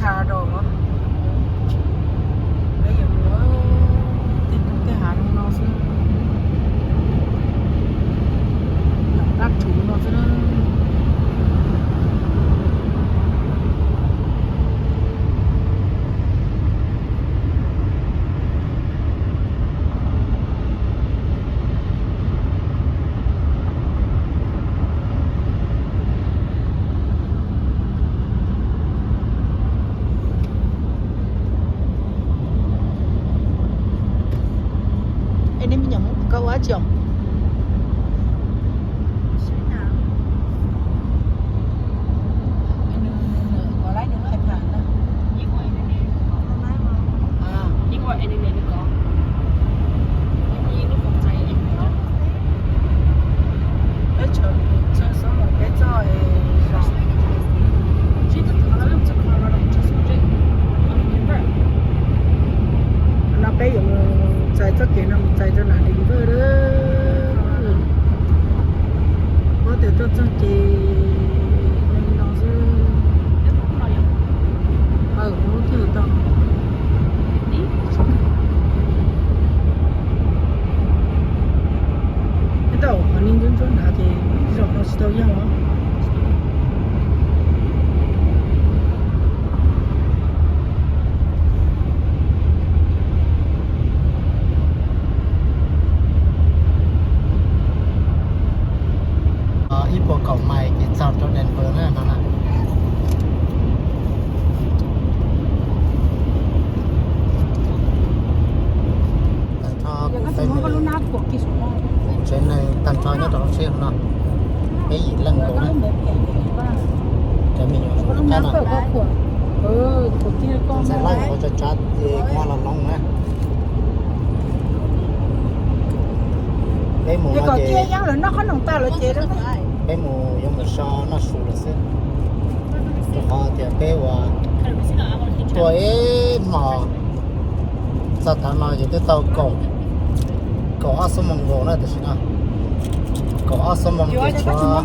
Rau peb yuav mus tej tug tej hav no xwb, dab rhuv no xwb na. Es nej me nyuam Hmoob koj ua dab tsi os? No peb yuav mus txais txoj kev no mus txais rau nram Denver. Puab tias tuaj txog ces no xwb. Aw, twb tau. Nyob rau qhov nej ntsuab ntsuab nrad ces zaum no tsis tau yog os. Ib puas kaum mais ces txog rau Denver na no na. Tag nrho kuv peb mus tsev neeg tag nrho nyob rau hauv tsheb no, peb yim leej nkaus na. Cov me nyuam zoo li qab no, ntxhais laj ua tsav tsav ces kuv los hloov na. Peb mus no ces peb mus yuav mus so noj su lawm xwb, rau qhov tias peb ua tuaj ib hmos txog tav no ces twb tau kaum, kaum ob xuab moos nkaus na tam sim no. Kaum ob xuab moos ces tshuav,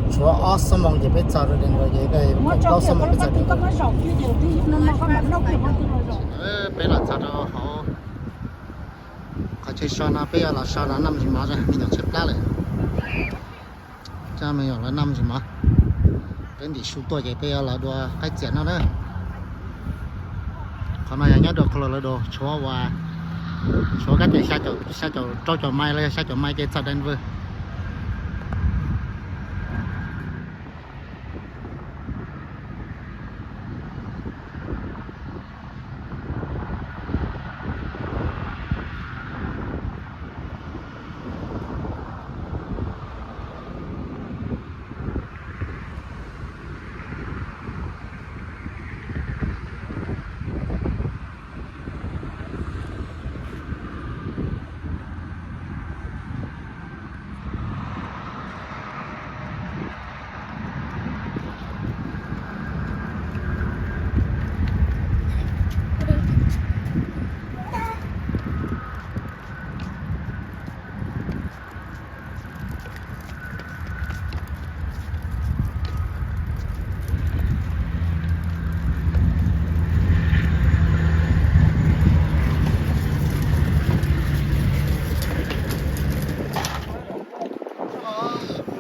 tshuav ob xuab moos ces peb txog rau Denver ces kaum plaub xuab moos peb txog Denver. Peb los txog rau hauv qhov chaw so no peb yuav los so no noj me ntsis mov, me nyuam tshaib plab lawm. Coj me nyuam los noj me ntsis mov. Peb ntim su tuaj ces peb yuav los dua qaib txias noj na. Qhov no yog nyob rau Colorado, tshuav uas, tshuav kab tias xya caum rau caum mais los yog xya caum mais ces txog Denver.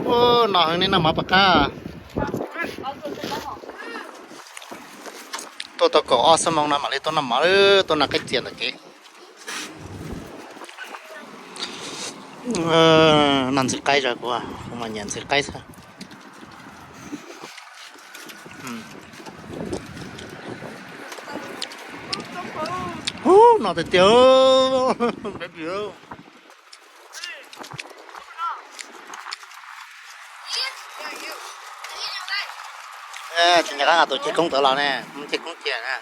Ub, no heev, nej noj mov puas qab? Tuaj tau kaum ob xuab moos no mam li tuaj noj mov, tuaj noj qaib txias ntawm kev. Noj ntxiv qaib, kuv mas nyiam ntxiv qaib xwb. Ub, no tiag tiag. Tsis nco qab nqa tus ceg koob ntawd los ne, mus ceg koob cia na.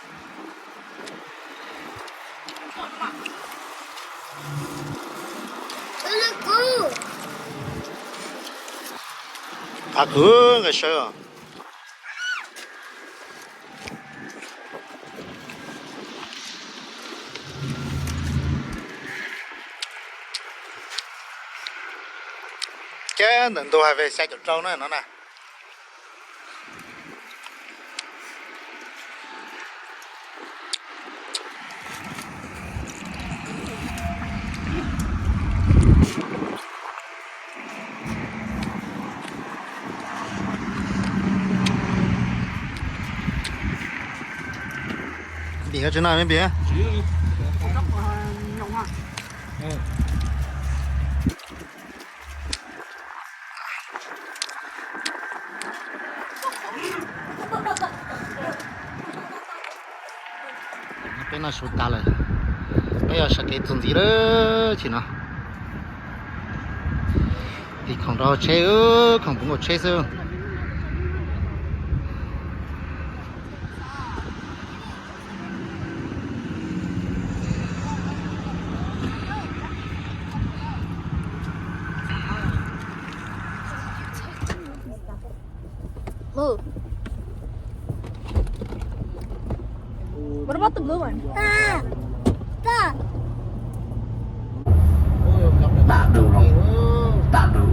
Qhov kwv nqis sawv. Cab ntawm ntug highway xya caum rau na no na. Koj tsis noj me npias? Peb noj su tas lawm, peb yuav sawv kev txuas ntxiv lawm tsis no. Tig khoom rau tsheb, khoom puv nkaus tsheb xwb. Move. What about the blue one? Ah! Stop! Dam rau, dam rau.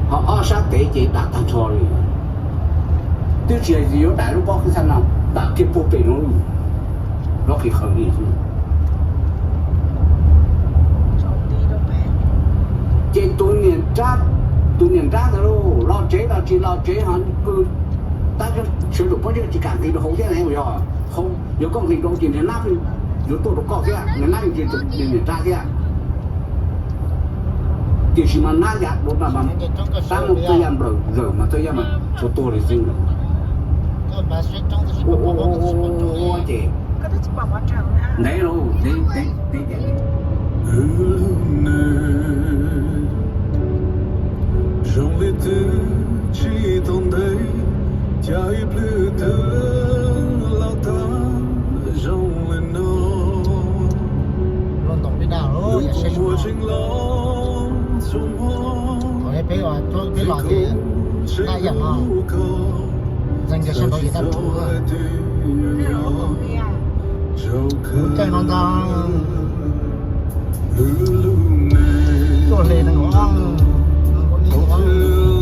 Ho ob sab kev ces dam tag nrho li. Twb tsis yog yuav dam lub pob kws xab no, dam kiag puag pem no, lub qhov qhaws li. Ces tus niam nrab, tus niam nrab ntawd los tsev los tsis los tsev ho kws tab sawv daws pob zeb tsis kam nqis rau hauv thiab ne, yog, yog koj nqis rau ces niag nab yuav tuaj rau koj thiab, niag nab yuav nqis rau niam nrab thiab. Tiam sis mas nab yav dua mas tab muaj txoj yaj nplawm zawm mas txoj yaj mas tsuas tuag li xwb. Ua ces ntev lauj, ntev, ntev, ntev. Zoo li twb tsis tau ntev, cas ib pliag twb los tag zoo li no. Los ntoo peb daj los, yam seb ua tseeb los txhua hmo, thaum peb los, peb los ces daj yam no, ntxeev kiag sab nraud ces daj rhuav. Lub caij no ntag. Tuaj hle nees nkaum ob, nees nkaum ib, nees nkaum ob.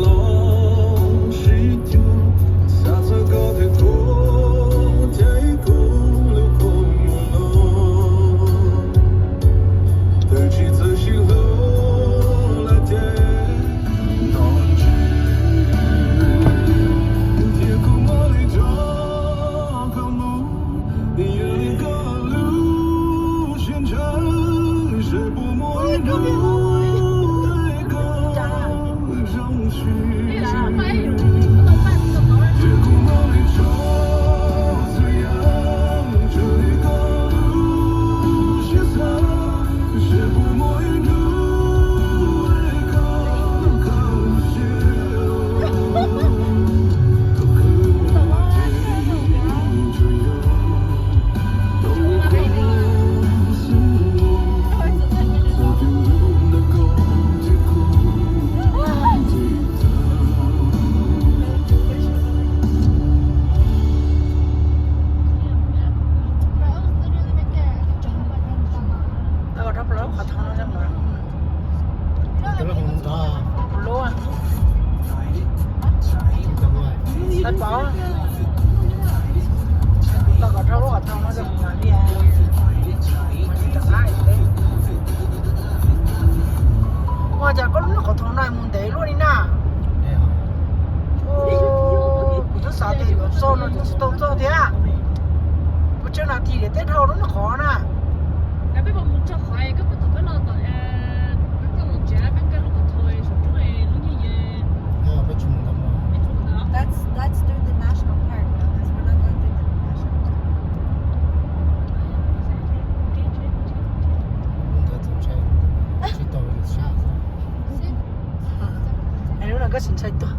Tau rau plaub qhov thoob no. Lub, tau pom, tau kom rau lub qhov thoob no rau mus li. Ua cas koj lub qhov thoob no mus ntev luaj li na? Kuv twb xav tias yuav txog no kuv tsis tau txog thiab. Puas tsawg nas this thiaj dhau lub qhov na? Lub no koj tsis ntshai tuag.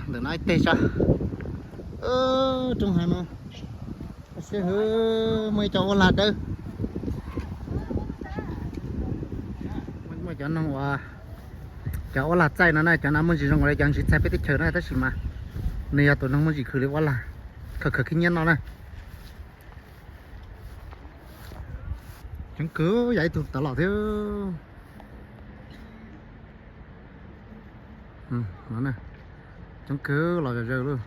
Ntawm no ib teg tso. Roob hav no, seb hwv, muaj ib cov uab lag dawb. Muaj cov noog uas, cov uab lag txaij no na, cov no muaj ntsis zoo li cov ntsis txaij peb teb chaws na, tab sis mas nws yog tus noog muaj ntsis khwv li uab lag, khaws khaws khib nyiab no na. Coob kawg, yog ib tug tawv los thiab. Coob kawg, los zom zaws lawm.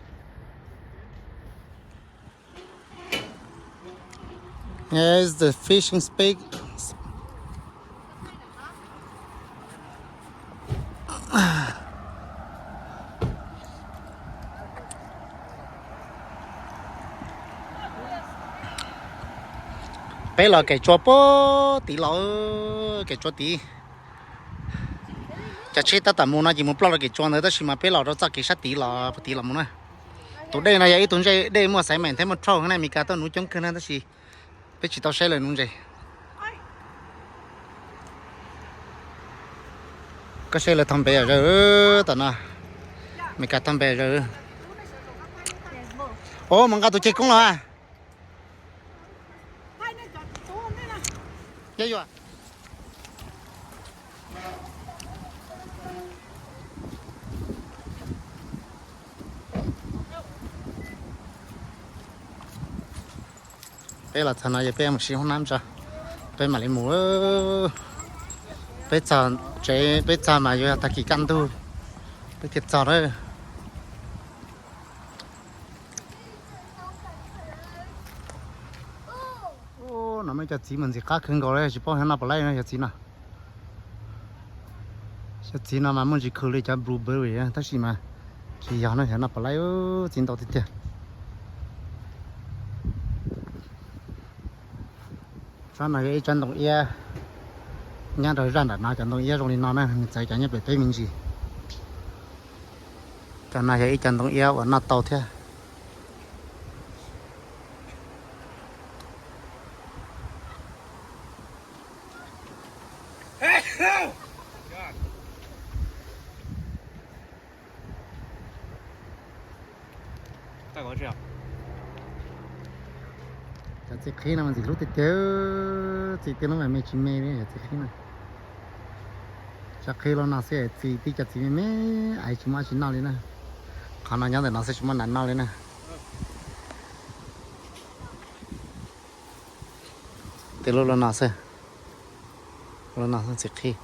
Here's the fishing spot. Peb los kem tsua puag tid los, kem tsua tid. Cov tsheb tab tom mus no ces mus ploj rau kem tsua ntawd, tab sis mas peb los rau txoj kev sab tid los, puag tid los mus na. Tus dej no yog ib tug dej muaj xaiv meem thiab muaj troug na, Meskas tuaj nuv coob kawg na, tab sis peb tsis tau saib lawv nuv ntses. Koj saib lawv thauj npe zom zaws tom no, Meskas thauj npe zom zaws. Ua, mus nqa tus ceg koob los. Yog yuav. Peb los txog no yog peb mus siv hoob nab tso, peb mam li mus. Peb txog tsev, peb txog mas yuav yog tag kis kaj ntug peb thiaj txog na. No muaj cov txiv mas ntxim qab kawg nkaus li, tsis paub xyov noj puas laib no cov txiv no. Cov txiv no mas muaj ntsis khwv li cov blueberry tab sis mas tsis yog no, xyov noj puas laib, txiv ntau tiag tiag. Tsob no yog ib tsob ntoo iab, nyob rau zaj nram no cov ntoo iab zoo li no na, nws txawv cov nyob pem peb me ntsis. Cov no yog ib co ntoo iab uas noj tau thiab. Cov txiv qhib no mas ntxim hlub tiag tiag, txiv tej lub me me tsis me li cov txiv qhib no. Cov qhib los no xwb, txiv tib cov txiv me me, ais tsis muaj dab tsi noj li na. Qhov no nyob ntawm no xwb tsis muaj nas noj li na. Tej lub los no xwb, los no xwb txiv qhib.